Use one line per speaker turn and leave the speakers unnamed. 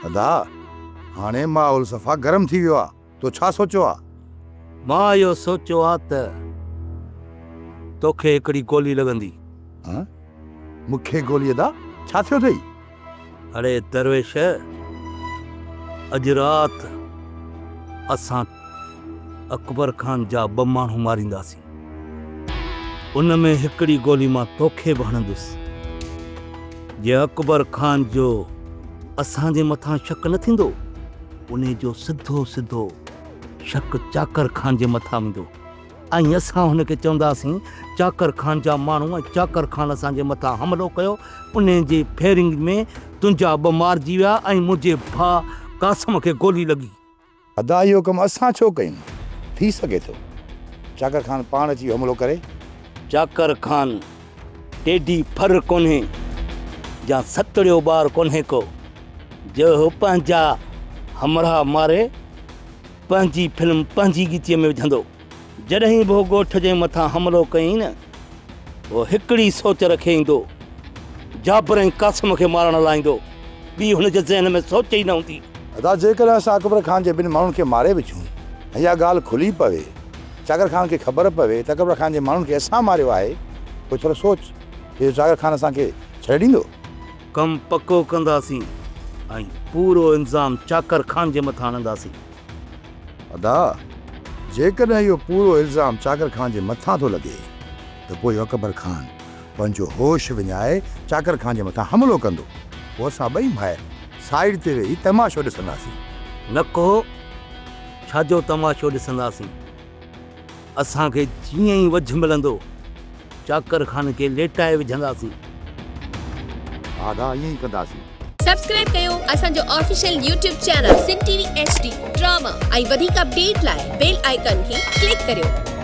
ادا هاڻي ماحول صفا گرم ٿي ويو آ تو ڇا سوچيو آ؟
مان اهو سوچيو آ ته توکي هڪڙي گولي لڳندي.
ها؟ مون کي گولي ادا ڇا ٿيو اٿئي؟
اڙي درويش اڄ رات اسان اڪبر خان جا ٻه ماڻهو مارينداسين. ان ۾ هڪڙي گولي مان توکي به هڻندس. جي اڪبر خان جو اسان جي مٿان شڪ نه ٿيندو، انهي جو سڌو سڌو شڪ چاڪر خان جي مٿان ويندو ۽ اسان هن کي چونداسين چاڪر خان جا ماڻهو ۽ چاڪر خان اسان جي مٿان حملو ڪيو، انهي جي فيرنگ ۾ تنهنجا ٻه مارجي ويا ۽ منهنجي ڀاء قاسم کي گولي لڳي.
ادا اهو ڪم اسان ڇو ڪيون؟ ٿي سگهي ٿو چاڪر خان پاڻ اچي اهو حملو ڪري.
چاڪر خان ٽيڊي ڦر ڪونهي يا ستڙيو ٻار ڪونهي ڪو جو هو پنهنجا همراهه ماري پنهنجي فلم پنهنجي ڳچيء ۾ وجهندو. جڏهن به هو ڳوٺ جي مٿان حملو ڪيائين نه، هو هڪڙي سوچ رکي ايندو، جابر ۽ قاسم کي مارڻ لاء ايندو، ٻي هن جي ذهن ۾ سوچ ئي نه هوندي.
ادا جيڪڏهن اسان اڪبر خان جي ٻن ماڻهن کي ماري وجهون ۽ اها ڳالهه کلي پوي، چاڪر خان کي خبر پوي ته اڪبر خان جي ماڻهن کي اسان ماريو آهي، پوء ٿورو سوچ ته اهو چاڪر خان اسان کي ڇڏي ڏيندو؟
ڪم پڪو ڪنداسين ۽ پورو الزام چاڪر خان جي مٿان هڻنداسين.
ادا! جيڪڏهن اهو پورو الزام چاڪر خان جي مٿان ٿو لڳي ته پوء اهو اڪبر خان پنهنجو هوش وڃائي چاڪر خان جي مٿان حملو ڪندو. پوء اسان ٻئي ڀائر سائيڊ تي ويهي تماشو ڏسنداسين.
نه ڪو ڇا جو تماشو ڏسنداسين. اسان کي جيئن ئي وجهه ملندو چاڪر خان کي ليٽائي وجهنداسين.
ها ادا ائين ئي ڪنداسين.
سبسڪرائب ڪيو اسان جو official YouTube channel Sindh T V H D drama ۽ وڌيڪ اپڊيٽ لاء بيل آئيڪان کي ڪلڪ ڪريو.